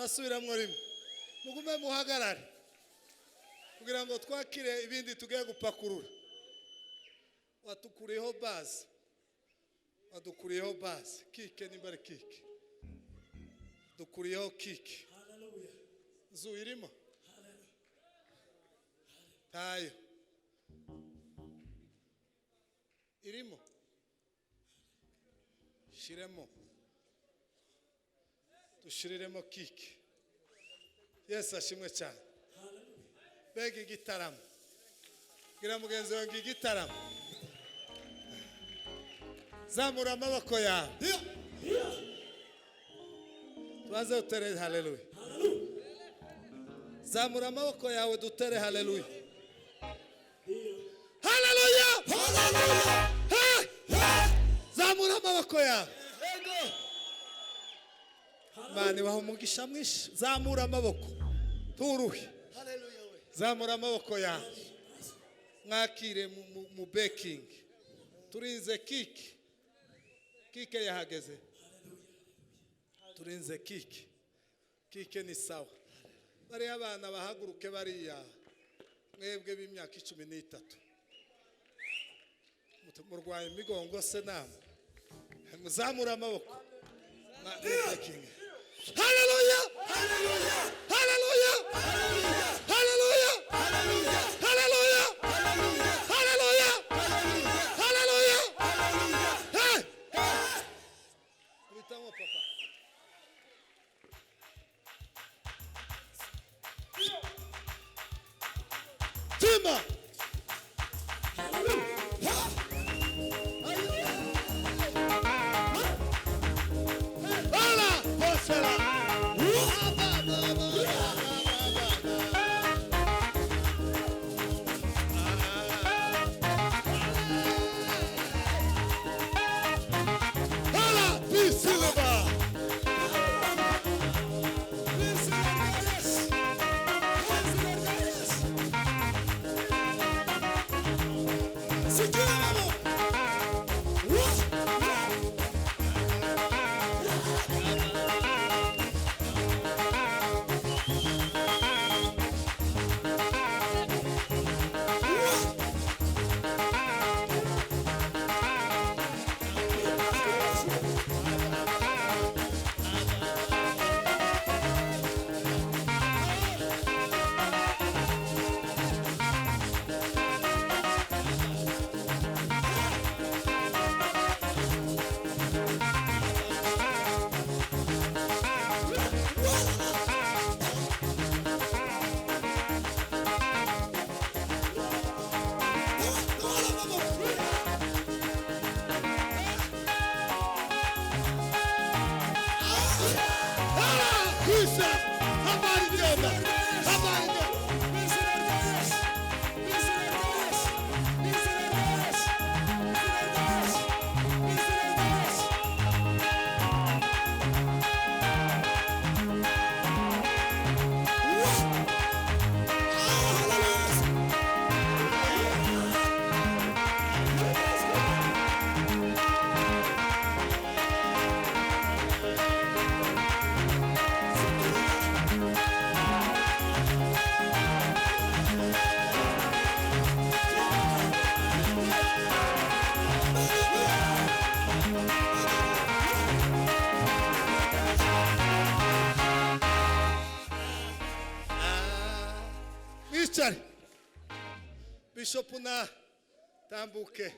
Turasubiramwo rimwe. Mugume muhagarare kugira ngo twakire ibindi tugiye gupakurura. Watukuriyeho bazi, wadukuriyeho bazi kike, nimba ari kike dukuriyeho kike. Zu irimo tayo irimo, shiremo, dushiriremo kike. Yesu ashimwe cyane. Mbega igitaramo! Bwira mugenzi wawe ngo igitaramo. Zamura amaboko yawe, tubanze dutere haleluya. Zamura amaboko yawe dutere haleluya, haleluya. Ha! Zamura amaboko yawe. Imana ibaha umugisha mwinshi. Zamura amaboko, turuhe. Zamura amaboko yawe, mwakire mu bekingi. Turinze kike, kike yahageze. Turinze kike, kike ni sawa. Bariya abana bahaguruke, bariya mwebwe b'imyaka 13 murwaye imigongo se namwe muzamure amaboko. Bekingi. Haleluya, haleluya, haleluya, haleluya, haleluya, haleluya. Hey! Kubitamo papa. Timba. Hola, Josela. Hola, Pisilva. Kisha. Habari njema. Habari njema. Mwicare. Bishop na tambuke.